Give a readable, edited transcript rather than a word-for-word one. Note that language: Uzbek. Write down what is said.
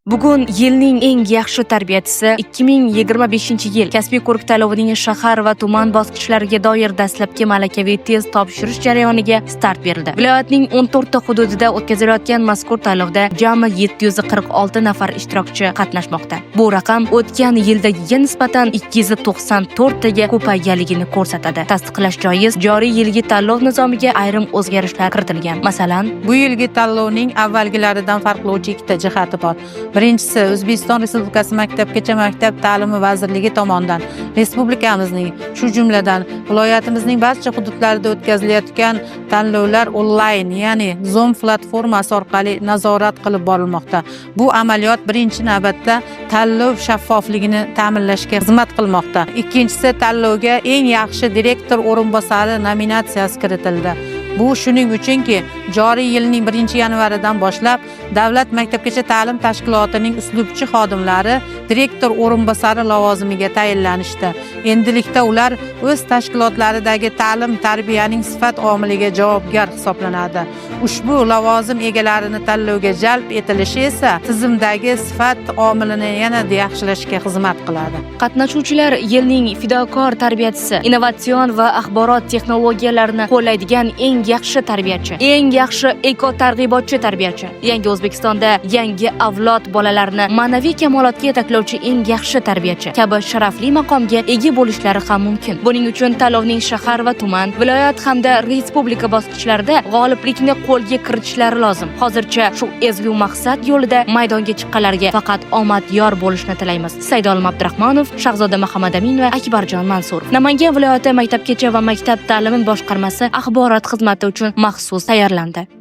Bugun yilning eng yaxshi tarbiyachisi 2025-yil kasbiy ko'rik tanlovining shahar va tuman bosqichlariga doir dastlabki malakaviy test topshirish jarayoniga start berildi. Viloyatning 14 ta hududida o'tkazilayotgan mazkur tanlovda jami 746 nafar ishtirokchi qatnashmoqda. Bu raqam o'tgan yildagiga nisbatan 294 taga ko'payganligini ko'rsatadi. Tasdiqlash joiz, joriy yilgi tanlov nizomiga ayrim o'zgarishlar kiritilgan. Masalan, bu yilgi tanlovning avvalgilaridan farqlovchi ikkita jihati bor. Birinchisi, O'zbekiston Respublikasi Maktabgacha maktab ta'limi vazirligi tomonidan respublikamizning, shu jumladan viloyatimizning barcha hududlarida o'tkazilayotgan tanlovlar onlayn, ya'ni Zoom platformasi orqali nazorat qilib borilmoqda. Bu amaliyot birinchi navbatda tanlov shaffofligini ta'minlashga xizmat qilmoqda. Ikkinchisi, tanlovga eng yaxshi direktor o'rinbosari nominatsiyasi kiritildi. Bu shuning uchunki, joriy yilning 1-yanvaridan boshlab davlat maktabgacha ta'lim tashkilotining uslubchi xodimlari direktor o'rinbosari lavozimiga tayinlanishdi. Endilikda ular o'z tashkilotlaridagi ta'lim tarbiyaning sifat omiliga javobgar hisoblanadi. Ushbu lavozim egalarini tanlovga jalb etilishi esa tizimdagi sifat omilini yanada yaxshilashga xizmat qiladi. Qatnashuvchilar yilning fidokor tarbiyachisi, innovatsion va axborot texnologiyalarini qo'llaydigan eng yaxshi tarbiyachi, eng yaxshi eko targ'ibotchi tarbiyachi, yangi O'zbekistonda yangi avlod bolalarni ma'naviy kamolotga yetaklovchi eng yaxshi tarbiyachi kabi sharafli maqomga ega bo'lishlari ham mumkin. Buning uchun tanlovning shahar va tuman, viloyat hamda respublika bosqichlarida g'oliblikni qo'lga kiritishlari lozim. Hozircha shu ezgu maqsad yo'lida maydonga chiqqanlarga faqat omad yor bo'lishini tilaymiz. Saidolim Abdurahmonov, Shahzoda Muhammadamin va Akbarjon Mansurov. Namangan viloyati maktabgacha va maktab ta'limi boshqarmasi axborot xizmati uchun maxsus tayyorlandi.